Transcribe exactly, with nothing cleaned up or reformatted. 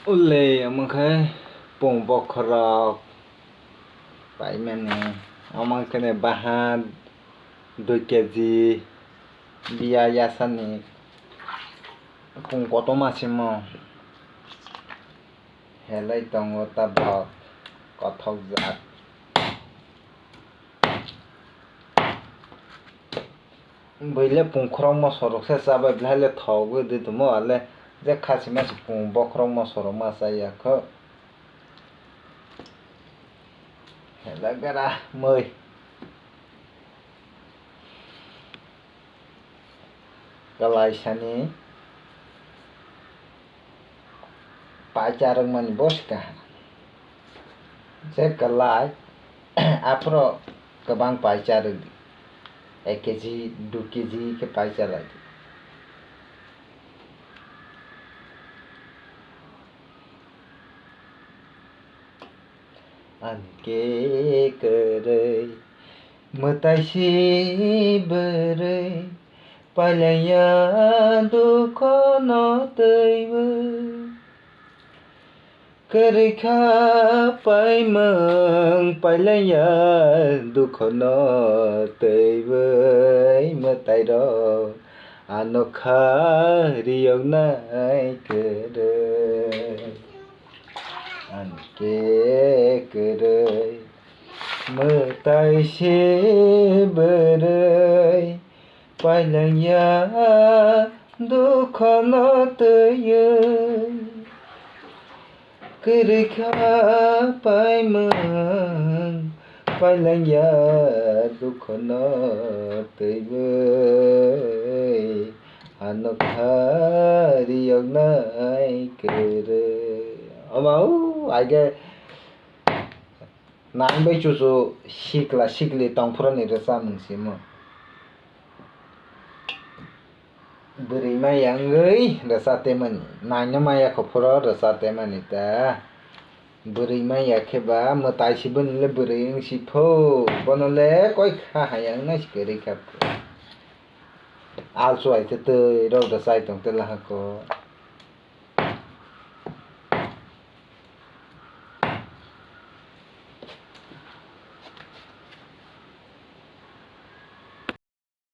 Ulei, omo khe pung bokhorok paimani, omo khe bahan dui keji biya yasani pung kotorma simo helai tongo tabok kothok jak. Buile pung khorokma sorok se chabai belai le thok wi di tumo ale je khasi masi pung bokhorok mosorok ma chaya kho. Hela gara mui. Kwlai sani paicharwkmani bo se kaham. Je kwlai, aphuru kwbang paicharwk di. Ek keji, dui keji khe paicharwk di. Ani khe kwrwi mwtai si bwrwi, pailaiya dukhono twiwi. Kwrwi kha paimwng pailaiya dukhono twiwi, mwtairok ano kha riyoknai kwrwi. Ani khe kwrwi mwtai se bwrwi, pailaiya dukhono twiwi. Kwrwi kha paimwng pailaiya dukhono twiwi, ano kha riyoknai kwrwi. Omo, o, ai khe nang bai chuchu sikla sikli tongphuru ni rwchapmung simo. Bwrwi maya wngwi rwchap temani, naina maya kho phuru rwchap temani ta. Bwrwi maya khe ba mwtai si bwni le bwrwi wng si pho, bono le koi kha haya wngna si kwrwi kha pho. Alsu hai khe twi rok da chai tong te lahako.